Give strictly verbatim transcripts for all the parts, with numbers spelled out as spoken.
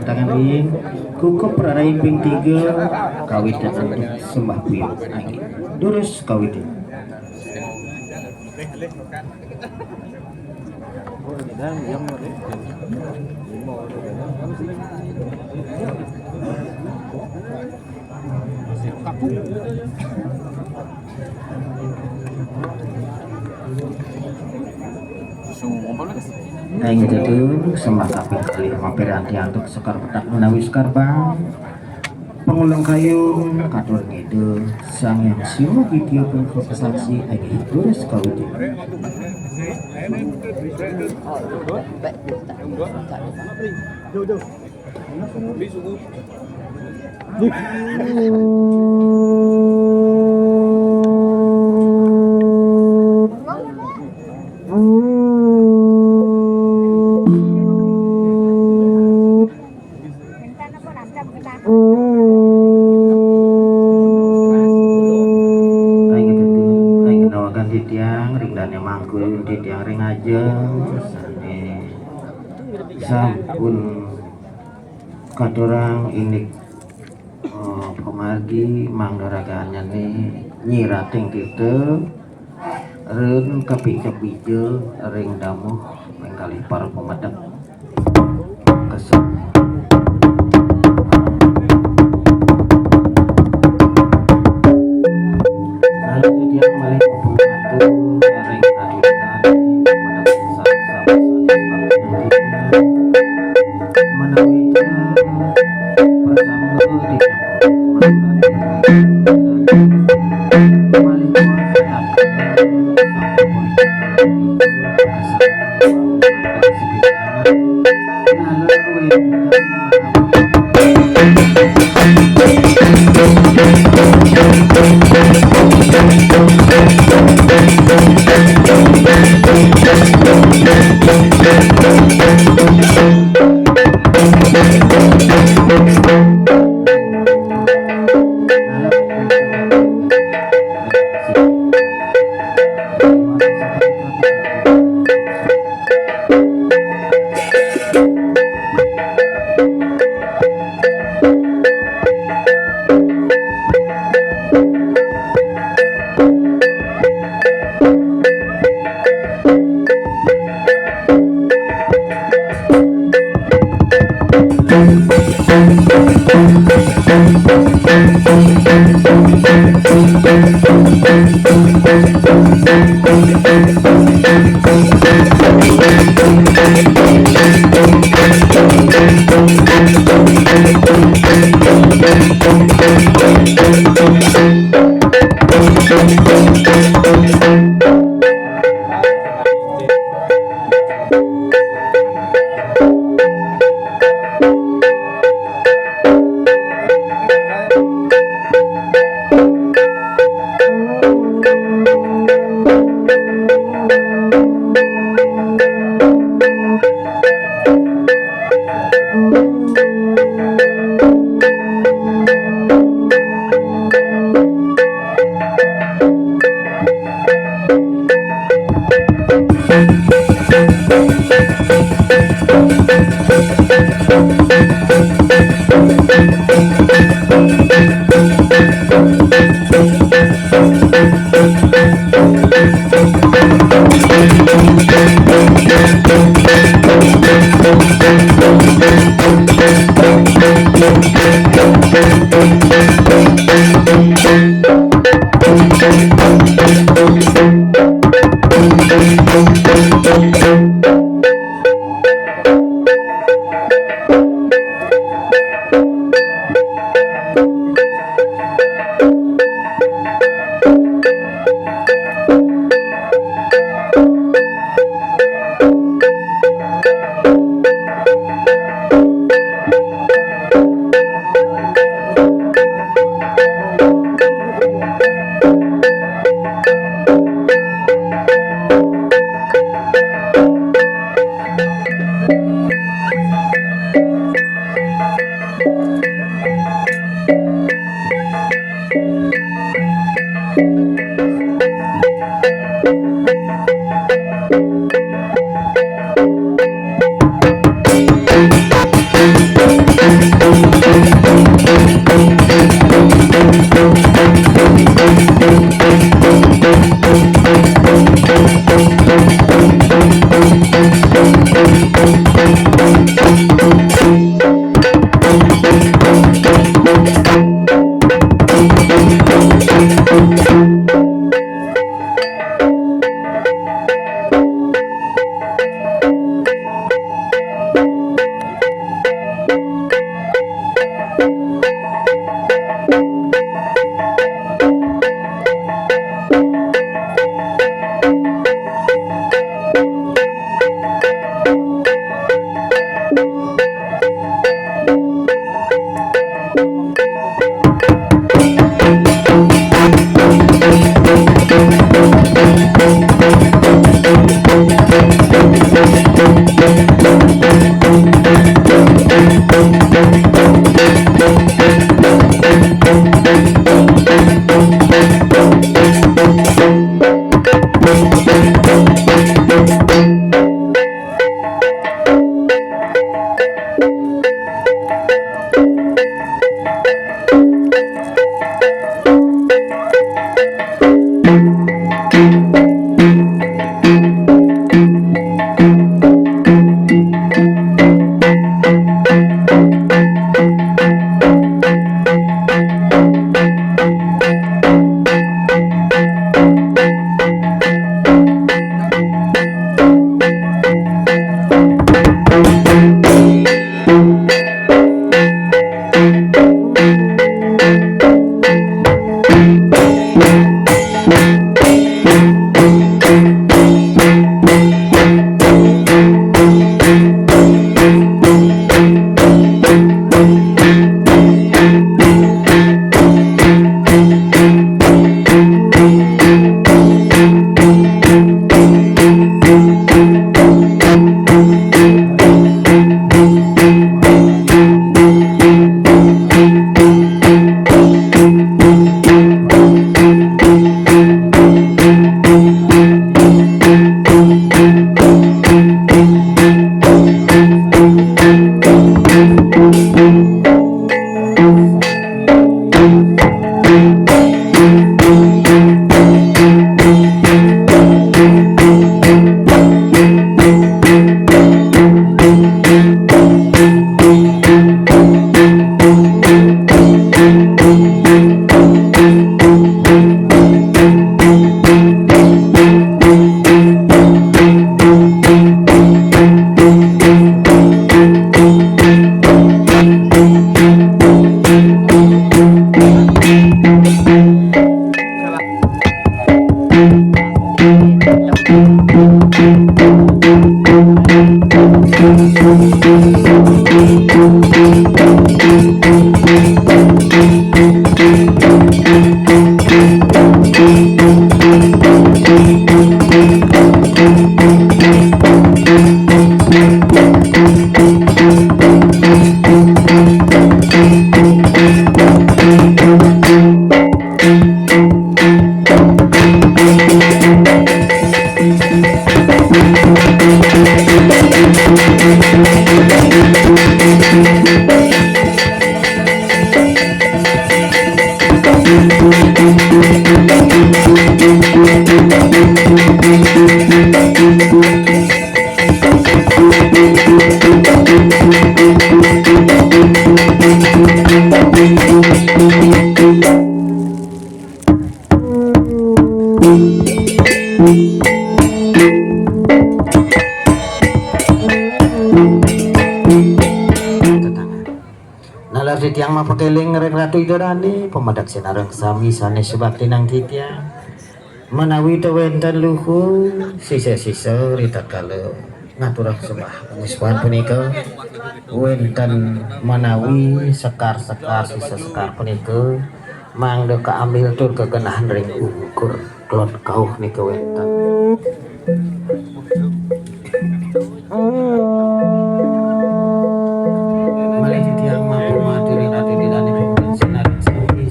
Tangan ring, kukup rarai ping tiga, kawit dan sembah puyung. Ayo, durus kawit. Nah, inggih tutu, sembah kaping kalih mapiranti antuk sekar petak menawi sekar bang. Pangulung kayung, katur ngida, Sang Hyang Siwa Widya punika kasaksi, inggih durus kawiti. Kainget, kainget nawakan titiang ring dane mangkul, titiang ring ajeng sane sampun katurang indik, eh, pamargi mangda ragannyane nyirating kita ring kapica-pica ring damuh mengkalih para pamedek. Kesel. Lalu titiang malih matur ring Ratu Intan, menawi titiang prasangga titiang malih kuasa. Titiang mapakéling ring Ratu Ida Dané, pamedak sinareng sami sané subaktinang titiang. Menawi té wénten luhu, sisa-sisa ritatkala ngaturang sembah pangusipan punika, wénten menawi sekar-sekar, sisa sekar punika, mangda kaambil tur kagenah ring ungkur kelod kauh nika wénten. Malih titiang mampu matur ring Ratu Ida Dané pun sinareng sami.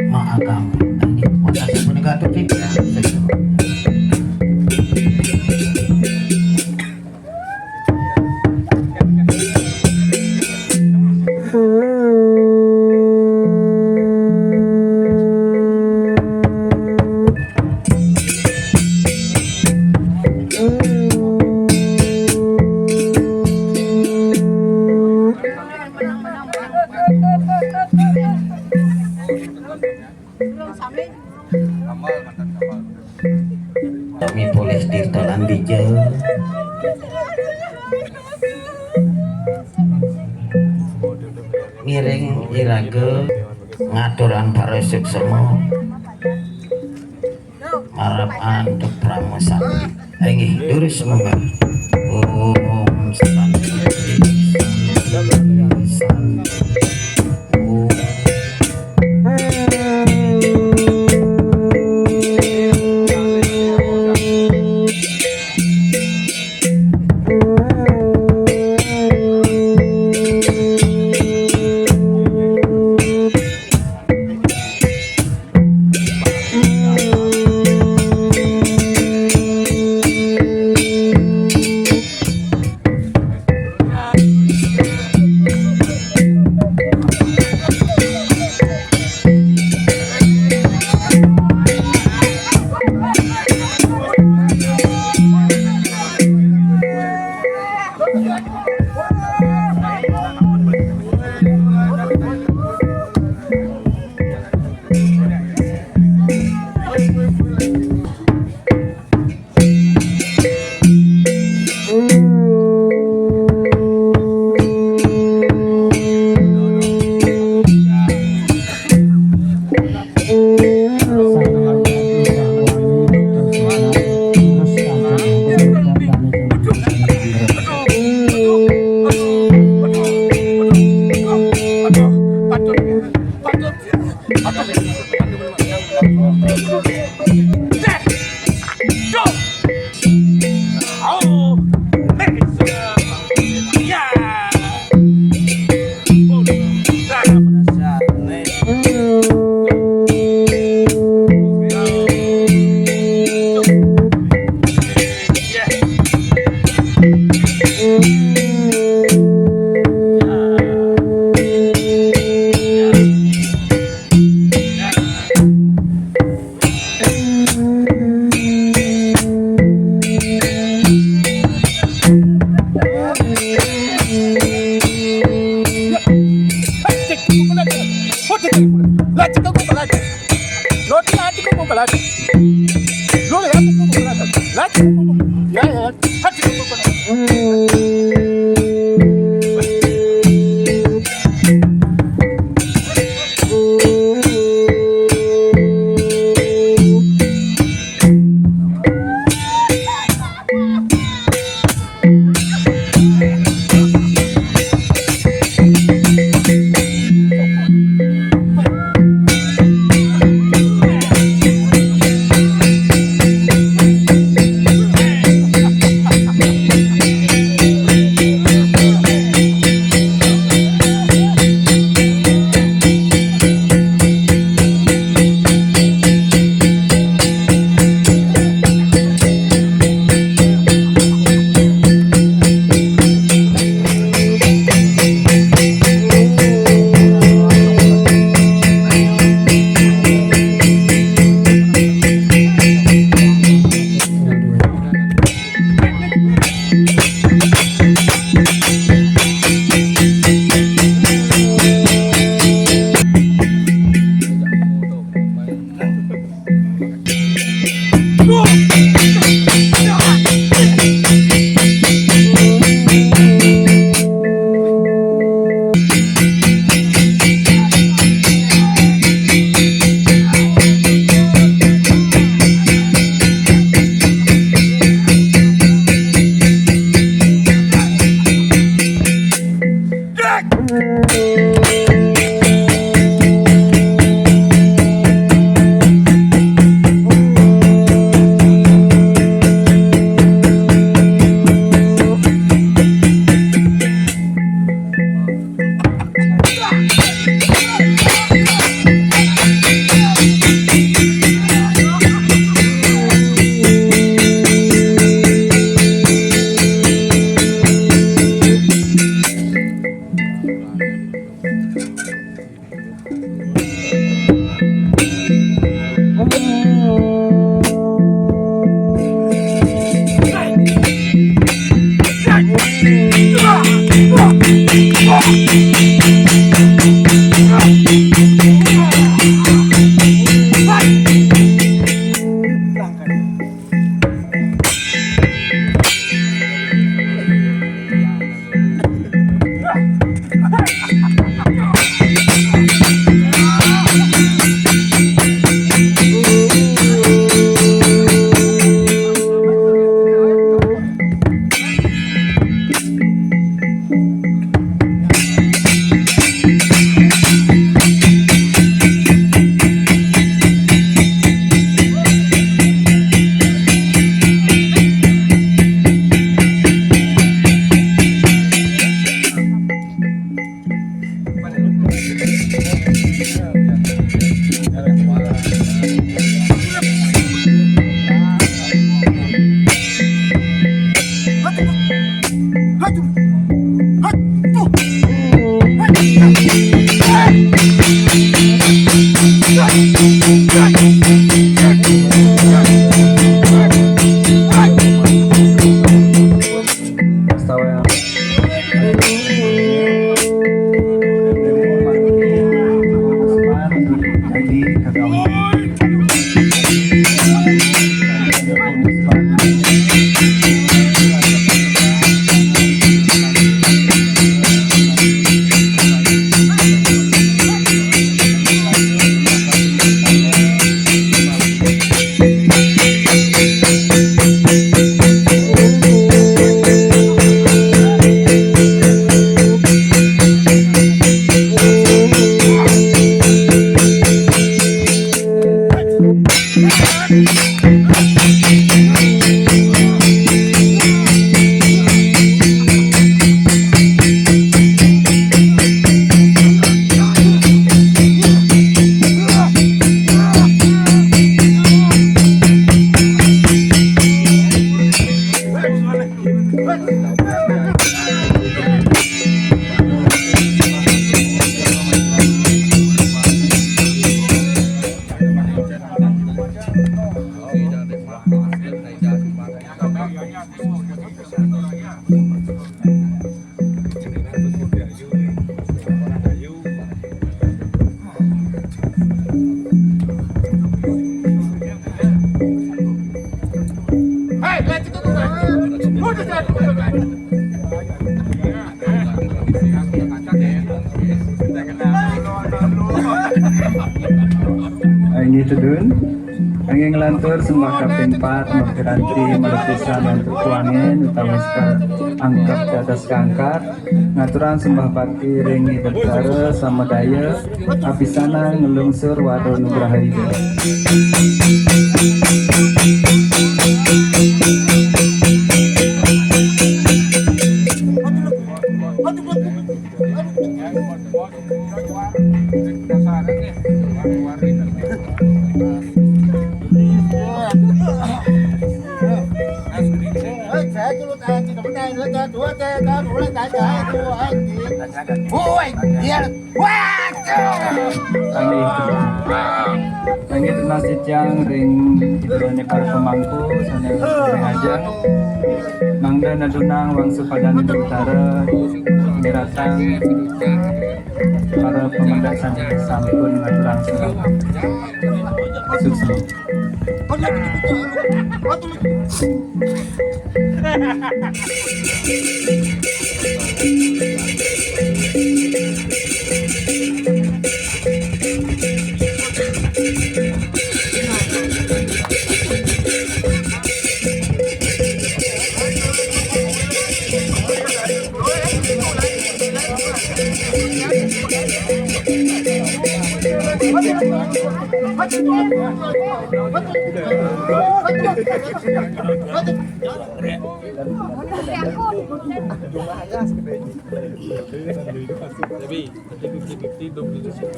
Maagam. Ini puasa sapunika atur titiang. Sami polih tirta lan dija. Ngiring iraga ngaturang parasuksma. Marep antuk parama santi. Inggih, durus munggah. Om Santi, Santi, Santi. Om. Inggih tedun. Inggih nglantur sembah kaping pat, mapiranti malepisan antuk kuangin utawi sekar angkat ke atas kangkat. Ngaturang sembah bakti ring Ida Betara samadaya, apisanan nglungsur wara nugraha Ida. Woi, iya. Waduh. Inggih tunas titiang ring Ida dané para pamangku sané ring ajeng, mangda nadunang wangsu padan Ida Betara, miratang para pamedal sané sampun ngaturang sembah. Suksma. Tapi, tapi fifty fifty, dua puluh tujuh.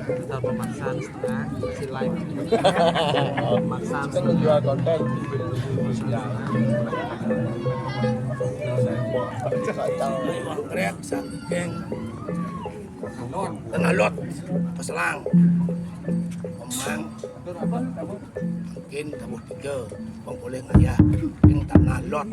Kita pemaksaan setengah, si live. Pemaksaan setengah. Jual konten. Krek, saking Tanah Lot, Paselang. Pemang, mungkin kamu tiga, pengkuling ayah, yang Tanah Lot.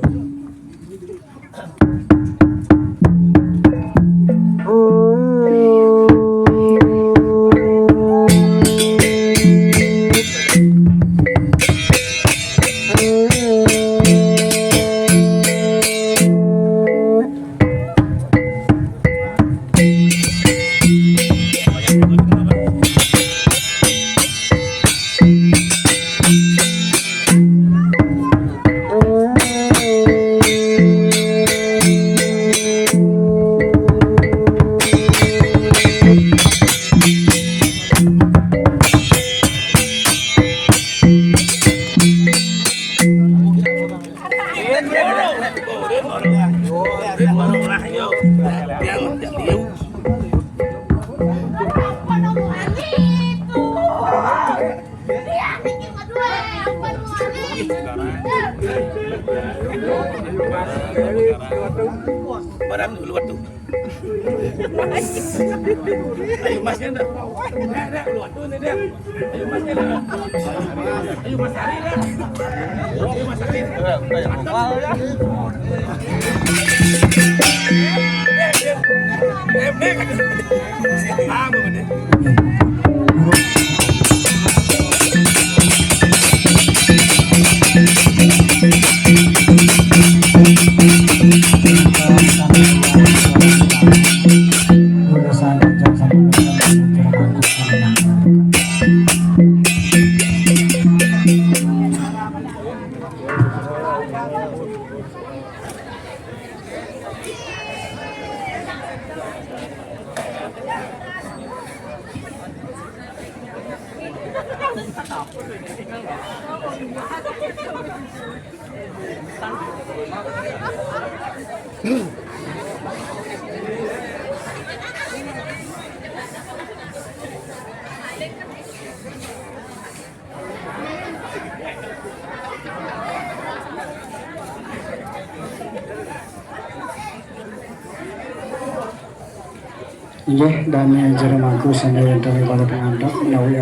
Barang dulu waktu. Ayo, Mas, ya, dah. Dah, dah, dulu waktu ni, dah. Ayo, Mas, ya, dah. Ayo, Mas, Ari, dah. Ayo, Mas, Ari. Inggih, dané jero mangku sané wénten para pangantos menawi